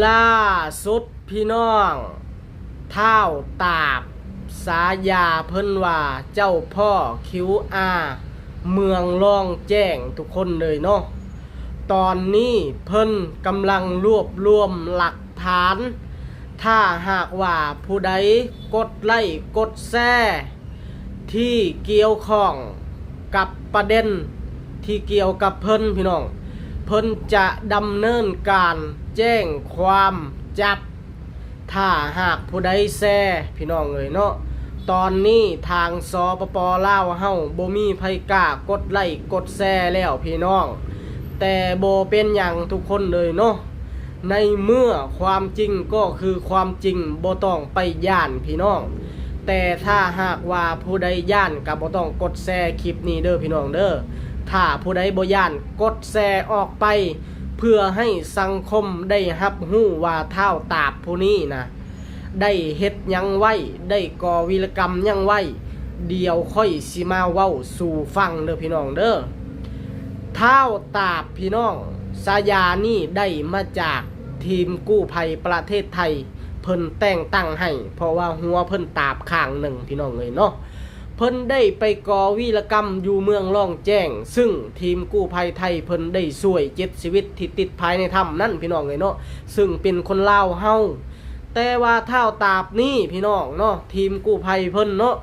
ລ່າສຸດພີ່ນ້ອງ ທ້າວຕາບ ສາຍາເພິ່ນວ່າເຈົ້າພໍ່ຄິວອາ ເມືອງລ່ອງແຈ້ງ ທຸກຄົນເລີຍເນາະ. ຕອນນີ້ເພິ່ນກຳລັງລວບລວມຫຼັກຖານ ຖ້າຫາກວ່າຜູ້ໃດກົດໄລ້ກົດແຊ ທີ່ກ່ຽວຂ້ອງກັບປະເດັນທີ່ກ່ຽວກັບເພິ່ນ ພີ່ນ້ອງ ເພິ່ນຈະດຳເນີນການແຈ້ງຄວາມຈັບ ຖ້າຫາກຜູ້ໃດແຊ ພີ່ນ້ອງເອີຍເນາະ. ຕອນນີ້ທາງ ສປປ ລາວ ເຮົາບໍ່ມີໃຜກ້າກົດໄລ້ກົດແຊແລ້ວ ພີ່ນ້ອງ ແຕ່ບໍ່ເປັນຫຍັງທຸກຄົນເລີຍເນາະ. ໃນເມື່ອຄວາມຈິງກໍຄືຄວາມຈິງ ບໍ່ຕ້ອງໄປຢ້ານພີ່ນ້ອງ. ແຕ່ຖ້າຫາກວ່າຜູ້ໃດຢ້ານກໍບໍ່ຕ້ອງກົດແຊຄລິບນີ້ເດີພີ່ນ້ອງເດີ. ຖ້າຜູ້ໃດບໍ່ຢ້ານ ກົດແຊອອກໄປ ເພື່ອໃຫ້ສັງຄົມໄດ້ຮັບຮູ້ວ່າທ້າວຕາບຜູ້ນີ້ນະ ໄດ້ເຮັດຫຍັງໄວ້ ໄດ້ກໍ່ວີລະກຳຫຍັງໄວ້. ດຽວຂ້ອຍຊິມາເວົ້າສູ່ຟັງເດີພີ່ນ້ອງເດີ. ທ້າວຕາບພີ່ນ້ອງ ສາຍານີ້ໄດ້ມາຈາກທີມກູ້ໄພປະເທດໄທ ເພິ່ນແຕ່ງຕັ້ງໃຫ້ ເພາະວ່າຫົວເພິ່ນຕາບຂ້າງໜຶ່ງ ພີ່ນ້ອງເອີຍເນາະ. ເພິ່ນໄດ້ໄປກໍ່ວີລະກຳຢູ່ເມືອງລ່ອງແຈ້ງ ຊຶ່ງທີມກູ້ໄພໄທເພິ່ນໄດ້ຊ່ວຍເຈັດຊີວິດທີ່ຕິດພາຍໃນຖ້ຳນັ້ນ ພີ່ນ້ອງເອີຍເນາະ ຊຶ່ງເປັນຄົນລາວເຮົາ. ແຕ່ວ່າທ້າວຕາບນີ້ ພີ່ນ້ອງເນາະ ທີມກູ້ໄພເພິ່ນເນາະ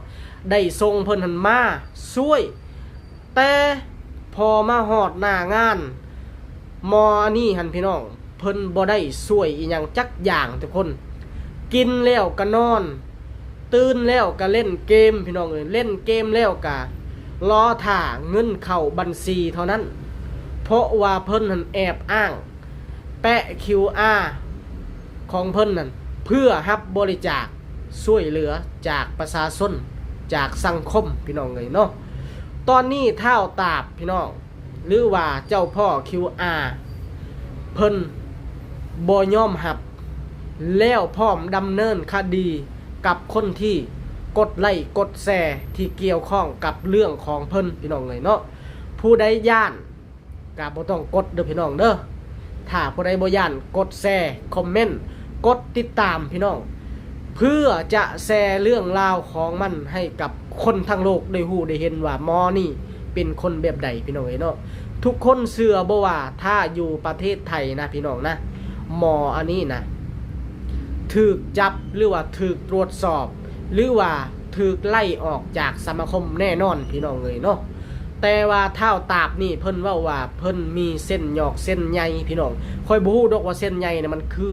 ໄດ້ສົ່ງເພິ່ນຫັ້ນມາຊ່ວຍ ແຕ່ພໍມາຮອດໜ້າງານ ໝໍອັນນີ້ຫັ້ນ ພີ່ນ້ອງ ເພິ່ນບໍ່ໄດ້ຊ່ວຍອີ່ຫຍັງຈັກຢ່າງທຸກຄົນ. ກິນແລ້ວກໍນອນ ຕື່ນແລ້ວກໍເລ່ນເກມ ພີ່ນ້ອງເອີຍ ເລ່ນເກມແລ້ວກໍລໍຖ້າເງິນເຂົ້າບັນຊີເທົ່ານັ້ນ ເພາະວ່າເພິ່ນຫັ້ນແອບອ້າງ ແປະຄິວອາຂອງເພິ່ນນັ້ນ ເພື່ອຮັບບໍລິຈາກຊ່ວຍເຫຼືອຈາກປະຊາຊົນ ຈາກສັງຄົມ ພີ່ນ້ອງເອີຍເນາະ. ຕອນນີ້ທ້າວຕາບ ພີ່ນ້ອງ ຫຼືວ່າເຈົ້າພໍ່ຄິວອາ ເພິ່ນບໍ່ຍອມຮັບ ແລ້ວພ້ອມດຳເນີນຄະດີກັບຄົນທີ່ກົດໄລ້ກົດແຊ ທີ່ກ່ຽວຂ້ອງກັບເລື່ອງຂອງເພິ່ນ ພີ່ນ້ອງເອີຍເນາະ. ຜູ້ໃດຢ້ານ ກະບໍ່ຕ້ອງກົດເດີພີ່ນ້ອງເດີ. ຖ້າຜູ້ໃດບໍ່ຢ້ານ ກົດແຊ ຄອມເມັນ ກົດຕິດຕາມພີ່ນ້ອງ ເພື່ອຈະແຊເລື່ອງລາວຂອງມັນໃຫ້ກັບຄົນທັງໂລກໄດ້ຮູ້ໄດ້ເຫັນວ່າໝໍນີ້ເປັນຄົນແບບໃດ ພີ່ນ້ອງເອີຍເນາະ. ທຸກຄົນເຊື່ອບໍ່ວ່າຖ້າຢູ່ປະເທດໄທນະ ພີ່ນ້ອງນະ ໝໍອັນນີ້ນະ ຖືກຈັບ ຫຼືວ່າຖືກຕວດສອບ ຫຼືວ່າຖືກໄລ່ອອກຈາກສະມາຄົມແນ່ນອນ ພີ່ນ້ອງເອີຍເນາະ. ແຕ່ວ່າທ້າວຕາບນີ້ເພິ່ນເວົ້າວ່າເພິ່ນມີເສັ້ນຫຍອກເສັ້ນໃຍ ພີ່ນ້ອງ. ຂ້ອຍບໍ່ຮູ້ດອກວ່າເສັ້ນໃຍນະມັນຄື